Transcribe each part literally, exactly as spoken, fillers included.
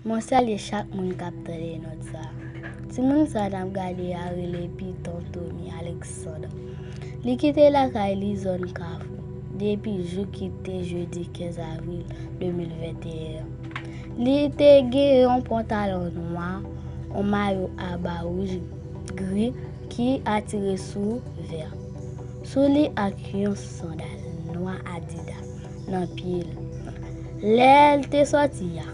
Mwen salye chak moun k ap tande nòt sa a. Timoun sa a n ap gade a rele Piton Tommy Alexandre. Li kite lakay li zòn Kafou depi jou ki te jedi kenz avril de mil venteyen an. Li te gen yon pantalon nwa, yon mayo aba wouj gri ki atire sou vè sou li ak yon sandal nwa Adidas nan pye l. Lè l te sòti a,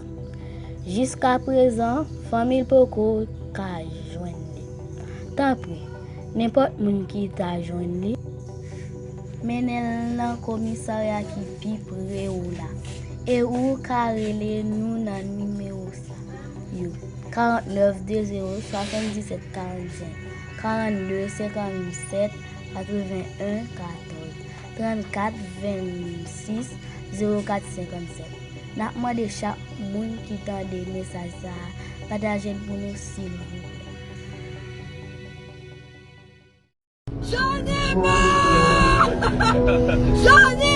jiskaprezan, fanmi l poko ka jwenn li. Tanpri, nenpòt moun ki ta jwenn li, mennen l nan komisarya ki pi pre w la. E ou ka rele nou nan nimewo sa yo: karant nèf de zewo, swasanndisèt karannsenk, karannde senkannsèt, katreven en katòz, trannkat vennsis, zewo kat senkannsèt. N ap mande chak moun ki tande mesaj sa a, pataje l pou nou, silvouplè. Jodi pa! Jodi